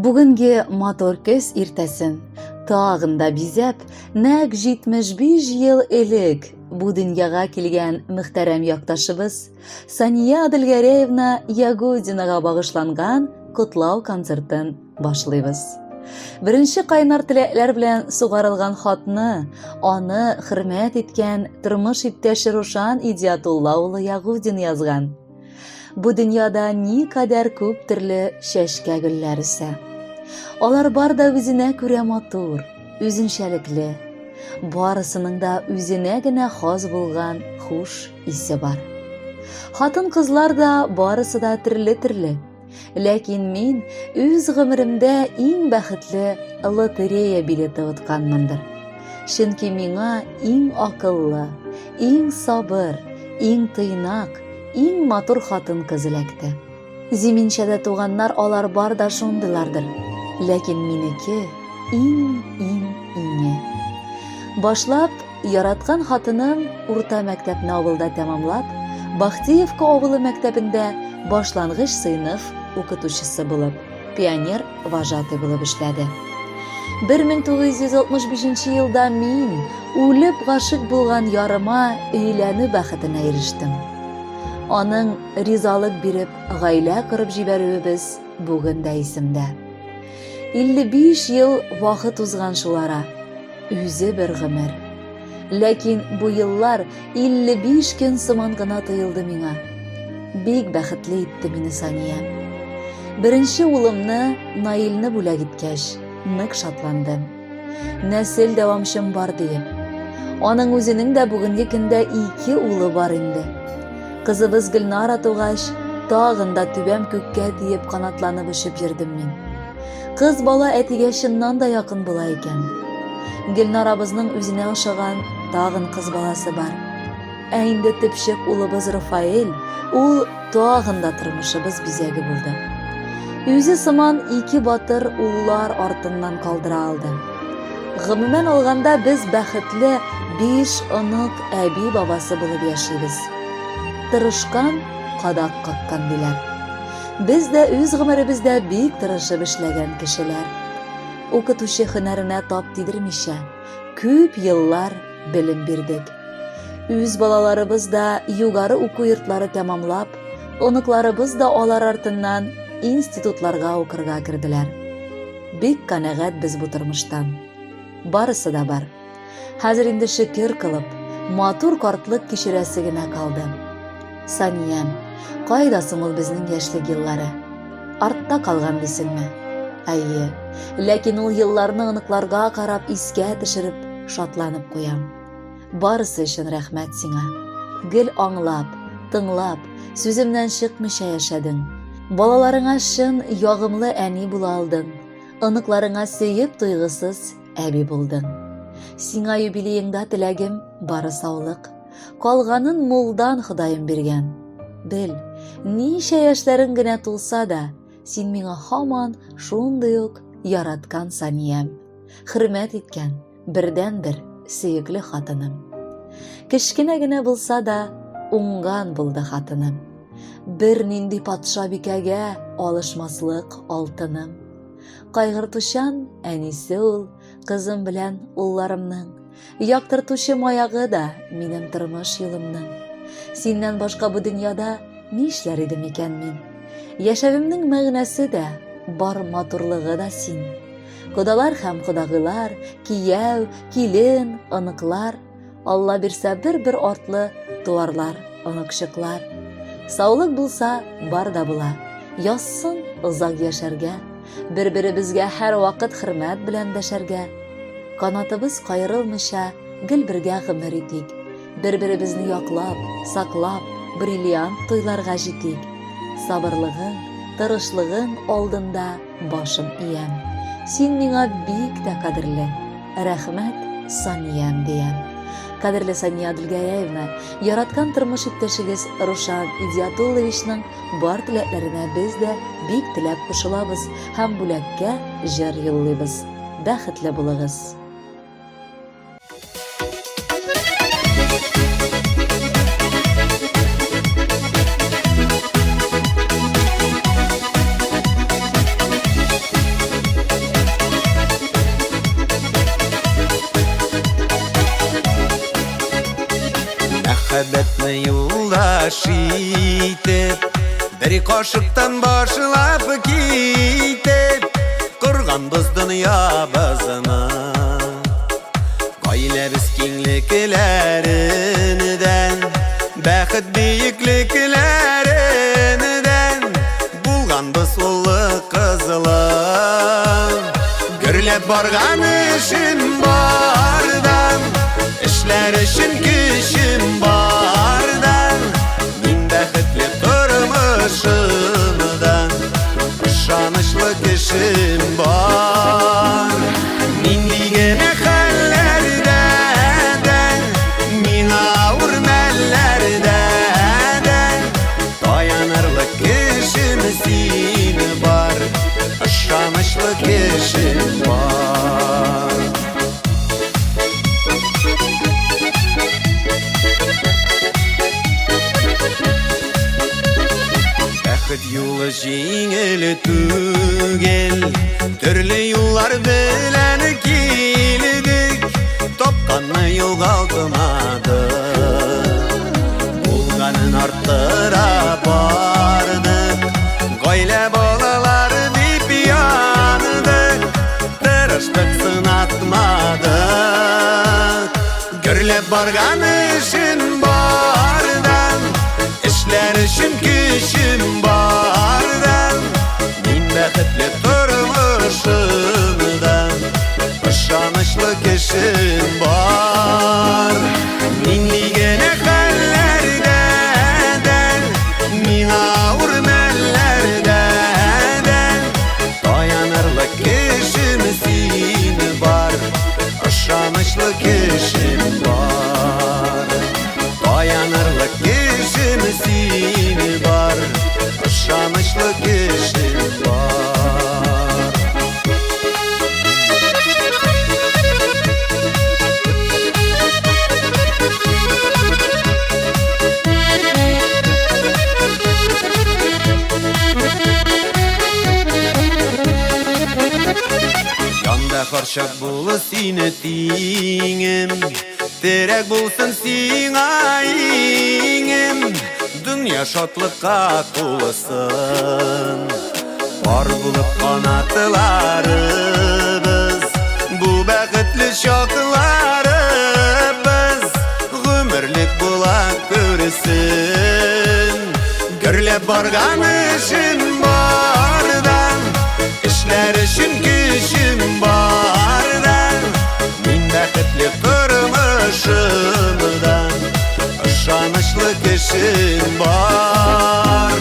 Бүгенге матур көз иртәсен тагын да бизәп, нәкъ 75 ел элек бу дөньяга килгән мөхтәрәм якташыбыз Сания Адылгәрәевна Ягудинага багышланган котлау концертын башлыйбыз. Беренче кайнар теләкләр белән сугарылган хатны аны хөрмәт иткән тормыш иптәше Рушан Идиатулла улы Ягудин язган. Бу дөньяда никадәр күп төрле чәчкә гөлләр үсә. Алар бар да үзенә күрә матур, үзенчәлекле. Барысының да үзенә генә хас булган хуш исе бар. Хатын-кызлар да барысы да төрле-төрле. Ләкин мин үз гомеремдә иң бәхетле лотерея билеты отканмындыр. Чөнки миңа иң акыллы, иң сабыр, иң тыйнак, иң матур хатын-кыз эләкте. Зиминчәдә туганнар алар бар да шундыйлардыр. Ләкин минеке иң-иң иңе. Башлап Яраткан хатыным урта мәктәпне авылда тәмамлап, Бахтиевка авылы мәктәбендә башлангыч сыйныф укытучысы булып, пионер вожатый булып эшләде. 1965 елда мин үлеп гашыйк булган ярыма өйләнү бәхетенә ирештем. Аның ризалык биреп гаилә корып җибәрүебез бүген дә исемдә. 55 ел вакыт узган шул ара. Үзе бер гомер. Ләкин бу еллар 55 көн сыман гына тоелды миңа. Бик бәхетле итте мине Сания. Беренче улымны Наилне бүләк иткәч, нык шатландым. Нәсел дәвамчым бар диеп. Аның үзенең дә бүгенге көндә ике улы бар инде. Кызыбыз Гөлнара тугач, тагын да түбәм күккә тиеп канатланып очып йөрдем мин. Кыз бала әтигә чыннан да якын була икән. Гөлнарабызның үзенә ошаган тагын кыз баласы бар. Ә инде төпчек улыбыз Рафаэль, ул тагын да тормышыбыз бизәге булды. Үзе сыман ике батыр уллар артыннан калдыра алды. Гомумән алганда без бәхетле биш онык әби бабасы булып яшибез. Тырышкан кадак каккан диләр. Без дә үз гомеребездә бик тырышып эшләгән кешеләр. Укытучы һөнәренә тап тидермичә, күп еллар белем бирдек. Үз балаларыбыз да югары уку йортлары тәмамлап, оныкларыбыз да алар артыннан институтларга укырга керделәр. Бик канәгать без бу тормыштан. Барысы да бар. Хәзер инде шөкер кылып, матур картлык кичерәсе генә калды. Саниям, кайда соң ул безнең яшьлек еллары? Артта калган дисеңме? Әйе, ләкин ул елларны оныкларга карап искә төшереп, шатланып куям. Барысы өчен рәхмәт сиңа. Гел аңлап, тыңлап, сүземнән чыкмыйча яшәдең. Балаларыңа чын ягымлы әни була алдың. Оныкларыңа сөеп туйгысыз әби булдың. Сиңа юбилееңда теләгем бары саулык. Калганын мулдан Ходаем биргән. Бел, ничә яшьләрең генә тулса да, син миңа һаман шундый ук яраткан Саниям, хөрмәт иткән бердәнбер сөекле хатыным. Кечкенә генә булса да, уңган булды хатыным. Бернинди патшабикәгә алышмаслык алтыным. Кайгыртучан әнисе ул, кызым белән улларымның. Яктыртучы маягы да минем тормыш юлымның. Синнән башка бу дөньяда нишләр идем икән мин? Яшәвемнең мәгънәсе дә, бар матурлыгы да син. Кодалар һәм кодагыйлар, кияү, килен, оныклар, Алла бирсә бер-бер артлы туарлар, оныкчыклар. Саулык булса, бар да була. Язсын озак яшәргә, бер-беребезгә һәрвакыт хөрмәт белән дәшәргә. Канатыбыз каерылмыйча гел бергә гомер итик. Бер-беребезне яклап, саклап, бриллиант туйларга җитик. Сабырлыгың, тырышлыгың алдында башым иям. Син миңа бик тә кадерле. Рәхмәт, Саниям, диям. Кадерле Сания Адылгәрәевна, яраткан тормыш иптәшегез Рушан Идиатулловичның бар теләкләренә без дә бик теләп кушылабыз һәм бүләккә җыр юллыйбыз. Бәхетле булыгыз! Мәхәббәтне юлдаш итеп, бер кашыктан башлап китеп, корганбыз дөньябызны. Гаиләбез киңлекләреннән, бәхет биеклекләреннән булганбыз улы кызлы. Гөрләп барган эшем бардан, эшләр өчен көчем бардан, мин бәхетле тормышымда, ышанычлы кешем бар. Нинди генә хәлләрдә дә, миңа авыр мәлләрдә дә, Таянырлык кешем син бар, ышанычлы кешем бар. Бәхет юлы җиңел түгел, төрле юллар белән килдек, тапканны югалтмадык. Булганын арттыра бардык, гаилә балалар дип яндык, тырыштык сынатмадык. Гөрләп барган эшем бардан, эшләр өчен көчем бардан, мин бәхетле тормышымда, ышанычлы кешем бар. Нинди генә хәлләрдә дә, миңа авыр мәлләрдә дә, таянырлык кешем син бар, ышанычлы кешем бар. Таянырлык кешем син бар, ышанычлы кешем бар. Янда һәрчак булы сине тиңем, терәк булсын сиңа иңем, дөнья шатлыкка тулысын. Пар булып канатларыбыз, бу бәхетле чакларыбыз гомерлек була күрсен. Гөрләп барган эшем бардан, эшләр өчен көчем бардан, мин бәхетле тормышымда, ышанычлы кешем бар.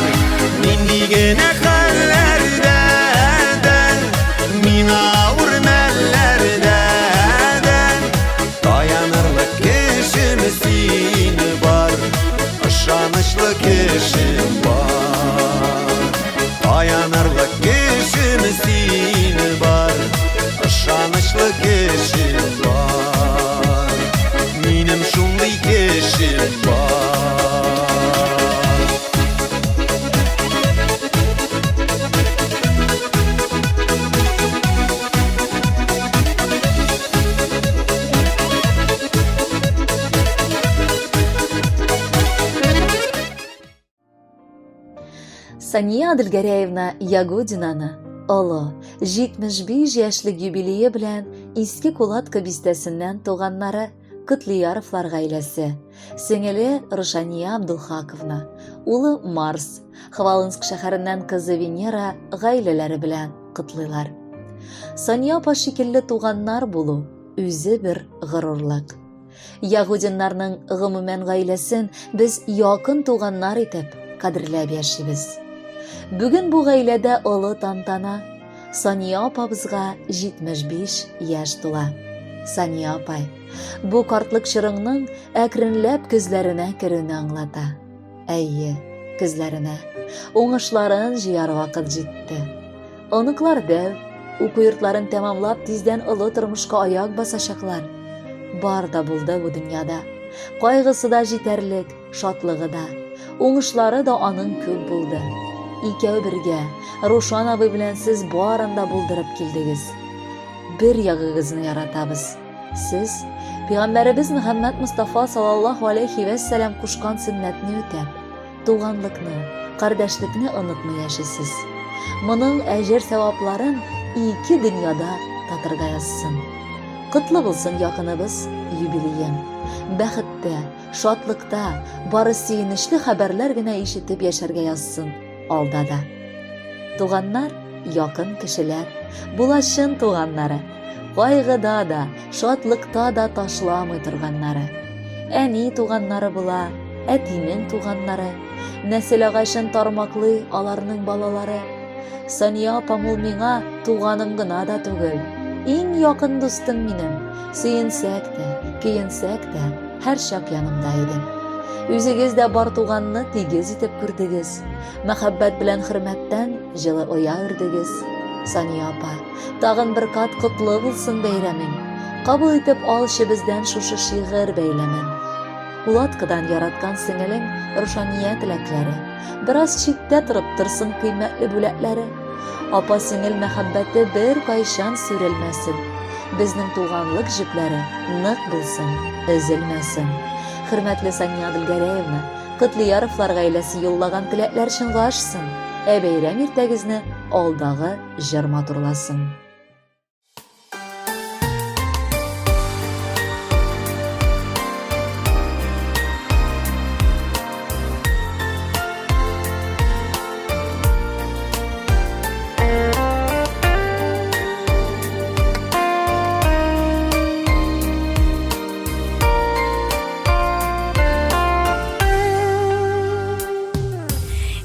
Нинди генә хәлләрдә дә, миңа авыр мәлләрдә дә, таянырлык кешем син бар, ышанычлы кешем бар. Таянырлык кешем син бар, ышанычлы кешем бар. Минем шундый кешем бар. Сания Адылгәрәевна Ягодинаны олы 75 яшьлек юбилее белән Иске Кулатка бистәсеннән туганнары Котлияровлар гаиләсе, сеңеле Рушания Абдулхаковна, улы Марс, Хвалынск шәһәреннән кызы Венера гаиләләре белән котлыйлар. Сания апа шикелле туганнар булу үзе бер горурлык. Ягудиннарның гомумән гаиләсен без якын туганнар итеп кадерләп яшибез. Бүген бу гаиләдә олы тантана. Сания апабызга 75 яшь тула. Сания апай, бу картлык чорыңның әкренләп көзләренә керүне аңлата. Әйе, көзләренә. Уңышларын җыяр вакыт җитте. Оныклар дәү, уку йортларын тәмамлап тиздән олы тормышка аяк басачаклар. Бар да булды бу дөньяда. Кайгысы да җитәрлек, шатлыгы да. Уңышлары да аның күп булды. Икәү бергә, Рушан абый белән сез барын да булдырып килдегез. Бер ягыгызны яратабыз. Сез Пәйгамбәребез Мөхәммәд Мустафа саллаллаһу алейхи вә сәлам кушкан сөннәтне үтәп, туганлыкны, кардәшлекне онытмый яшисез. Моның әҗер сәвапларын ике дөньяда татырга язсын. Котлы булсын якыныбыз юбилеең. Бәхеттә, шатлыкта, бары сөенечле хәбәрләр генә ишетеп яшәргә язсын алда да. Туганнар, якын кешеләр, була чын туганнары. Кайгыда да, шатлыкта да ташламый торганнары. Әни туганнары була, әтинең туганнары. Нәсел агачын тармаклый аларның балалары. Сания апам ул миңа туганым гына да түгел. Иң якын дустым минем. Сөенсәк тә, көенсәк тә, һәрчак янымда идең. Үзегез дә бар туганны тигез итеп күрдегез. Мәхәббәт белән хөрмәттән җылы оя өрдегез. Сания апа, тагын бер кат котлы булсын бәйрәмең. Кабул итеп алчы бездән шушы шигырь бәйләмен. Кулаткадан яраткан сеңелең Рушания теләкләре. Бераз читтә торып торсын кыйммәтле бүләкләре. Апа-сеңел мәхәббәте бер кайчан сүрелмәсен. Безнең туганлык җепләре нык булсын, өзелмәсен. Хөрмәтле Сания Адылгәрәевна, Котлыяровлар гаиләсе юллаган теләкләр чынга ашсын, ә бәйрәм иртәгезне алдагы җыр матурласын.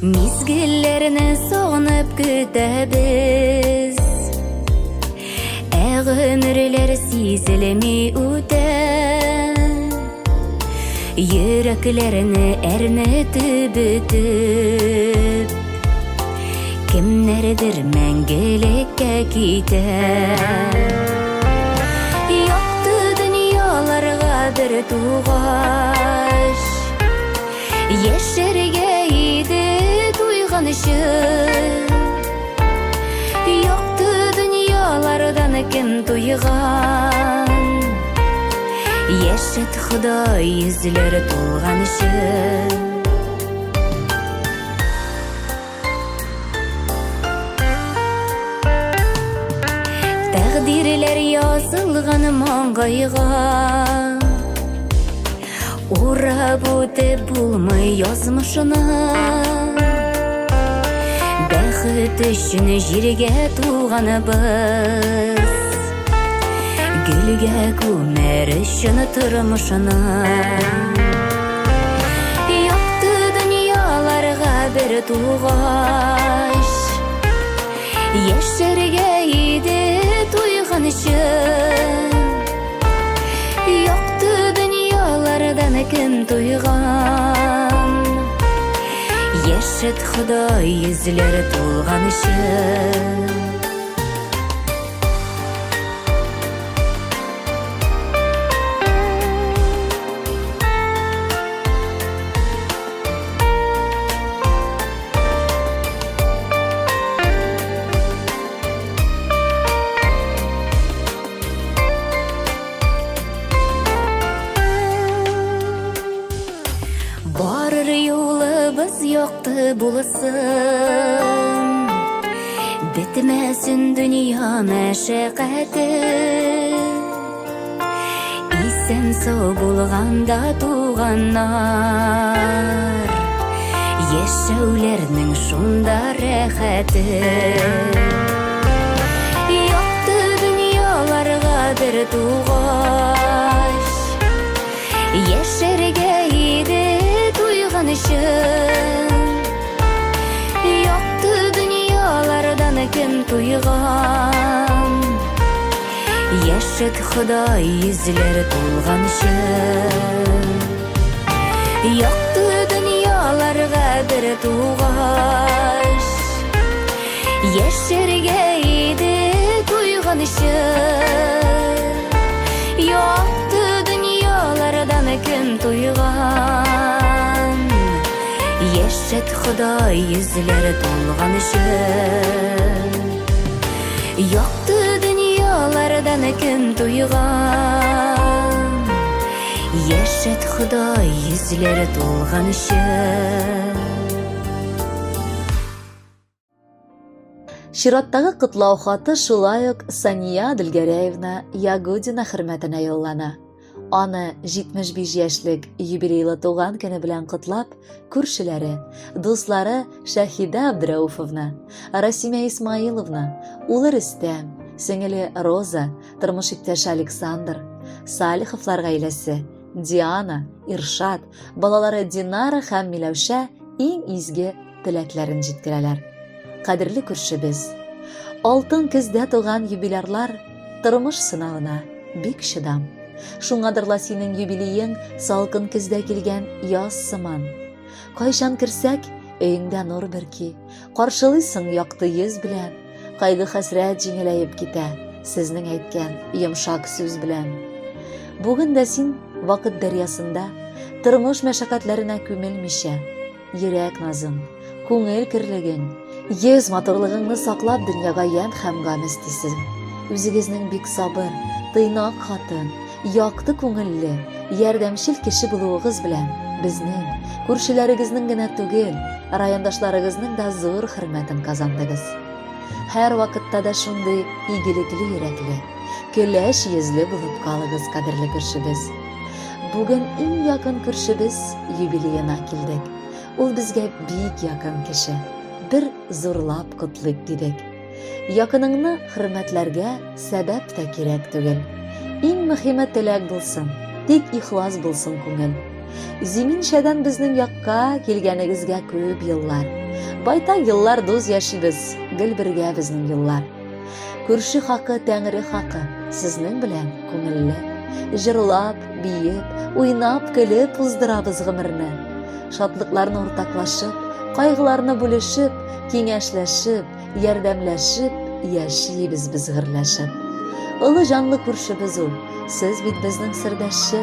Мизгелләрне сагынып көтәбез. Ә гомерләр сизелми үтә. Йөрәкләрне әрнетеп бөтеп, Кемнәрдер мәңгелеккә китә. Якты дөньяларга бер тугач, Яшәргә иде туйганчы. Якты дөньялардан кем туйган? Яшәт Ходай йөзләре тулганчы. Тәкъдирләр язылган маңгайга. Урап үтеп булмый язмышына. Бәхет өчен җиргә туганыбыз. Гөлгә күмәр өчен тормышына. Якты дөньяларга бер тугач, Яшәргә иде туйганчы. Якты дөньялардан кем туйган? Яшәт Ходай йөзләре тулганчы. Барыр юлыбыз якты булсын, Бетмәсен дөнья мәшәкате. Исән сау булганда туганнар, Яшәүләрнең шунда рәхәте. Якты дөньяларга бер тугач, Яшәргә иде туйганчы. Якты дөньялардан кем туйган? Яшәт Ходай йөзләре тулганчы. Якты дөньяларга бер тугач, Яшәргә иде туйганчы. Якты дөньялардан кем туйган? Яшәт Ходай йөзләре тулганчы. Якты дөньялардан кем туйган? Ходай йөзләре тулганчы. Чираттагы котлау хаты шулай ук Сания Дөлгәрәевна Ягудина хөрмәтенә юллана. Аны 75 яшьлек юбилейлы туган көне белән котлап, күршеләре, дуслары Шәһидә Абдрәуфовна, Расимә Исмаиловна, улы Рөстәм, сеңеле Роза, тормыш иптәше Александр, Салиховлар гаиләсе, Диана, Иршат, балалары Динара һәм Миләүшә иң изге теләкләрен җиткерәләр. Кадерле күршебез, алтын көздә туган юбилярлар тормыш сынавына бик чыдам. Шуңадыр ла синең юбилеең салкын көздә килгән яз сыман. Кайчан керсәк, өеңдә нур бөрки, каршылыйсың якты йөз белән, кайгы-хәсрәт җиңеләеп китә, сезнең әйткән йомшак сүз белән. Бүген дә син вакыт дәрьясында, тормыш мәшәкатьләренә күмелмичә, Йөрәк назың, күңел керлегең, йөз матурлыгыңны саклап дөньяга ямь һәм гам өстисең. Үзегезнең бик сабыр, тыйнак хатын, якты күңелле, ярдәмчел кеше булуыгыз белән безнең, күршеләрегезнең генә түгел, райондашларыгызның да зур хөрмәтен казандыгыз. Һәрвакытта да шундый игелекле йөрәкле, көләч йөзле булып калыгыз, кадерле күршебез. Бүген иң якын күршебез юбилеена килдек. Ул безгә бик якын кеше. Бер зурлап котлыйк дидек. Якыныңны хөрмәтләргә сәбәп тә кирәк түгел. Иң мөһиме теләк булсын, тик ихлас булсын күңел. Зиминшәдән безнең якка килгәнегезгә күп еллар. Байтак еллар дус яшибез, гел бергә безнең юллар. Күрше хакы, тәңре хакы, сезнең белән күңелле. Җырлап, биеп, уйнап, көлеп уздырабыз гомерне. Шатлыкларны уртаклашып, кайгыларны бүлешеп, киңәшләшеп, ярдәмләшеп яшибез без гөрләшеп. Олы җанлы күршебез ул, сез бит безнең сердәшче,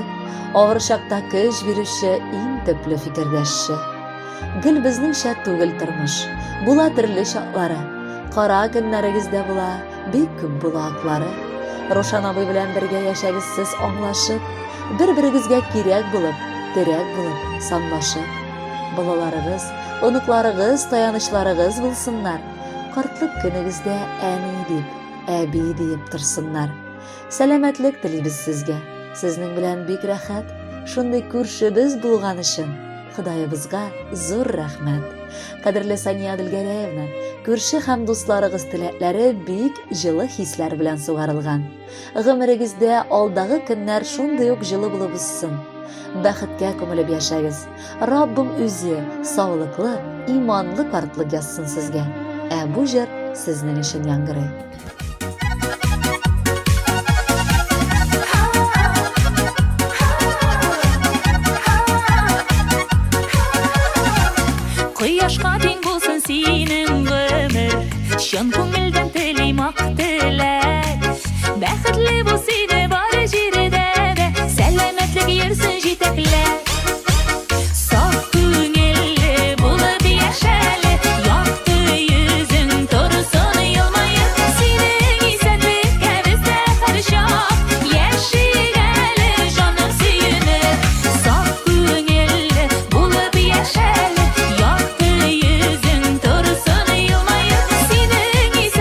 авыр чакта көч бирүче иң төпле фикердәшче. Гел безнеңчә түгел тормыш, була төрле чаклары. Кара көннәрегез дә була, бик күп була аклары. Рошан абый белән бергә яшәгез сез аңлашып, бер-берегезгә кирәк булып, терәк булып, санлашып. Балаларыгыз, оныкларыгыз, таянычларыгыз булсыннар. Картлык көнегездә әни дип, әби диеп торсыннар. Сәламәтлек телибез сезгә. Сезнең белән бик рәхәт. Шундый күршебез булган өчен Ходаебызга зур рәхмәт. Кадерле Сания Адылгәрәевна, күрше һәм дусларыгыз теләкләре бик җылы хисләр белән сугарылган. Гомерегездә алдагы көннәр шундый ук җылы булып узсын. Бәхеткә күмелеп яшәгез. Раббым үзе саулыклы, иманлы картлык язсын сезгә. Ә бу җыр сезнең өчен яңгырый. Кояшка тиң булсын синең гомер, чын күңелдән телим ак теләк. Бәхетле бул сине бар җирдә дә, сәламәтлек йөрсен җитәкләп. Саф күңелле булып яшәле, якты йөзең торсын елмаеп. Синең исәнлеккә без дә һәрчак яшик әле, җаным сөенеп. Саф күңелле булып яшәле, якты йөзең торсын елмаеп. Синең исәнлеккә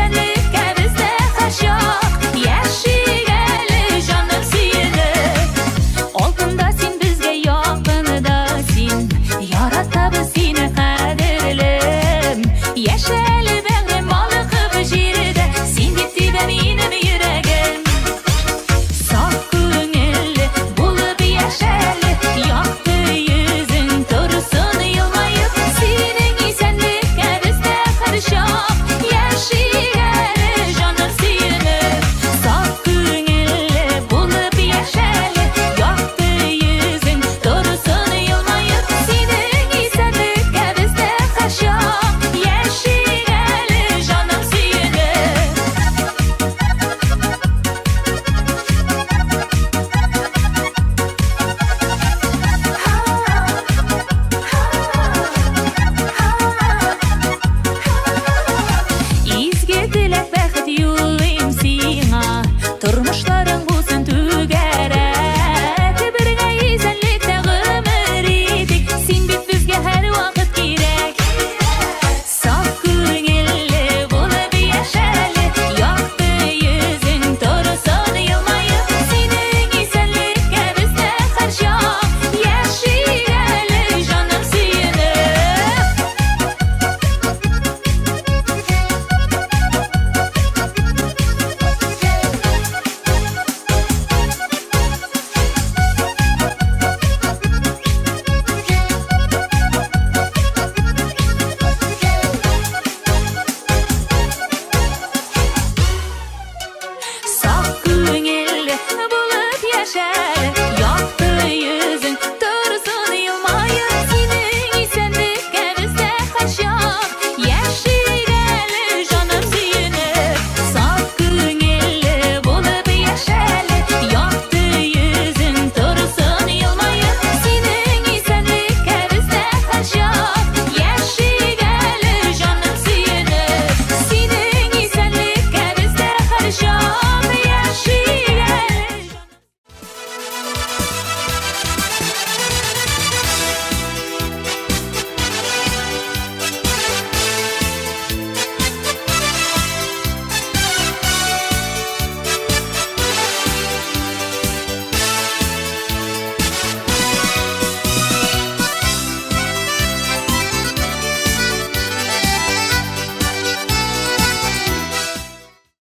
яшә.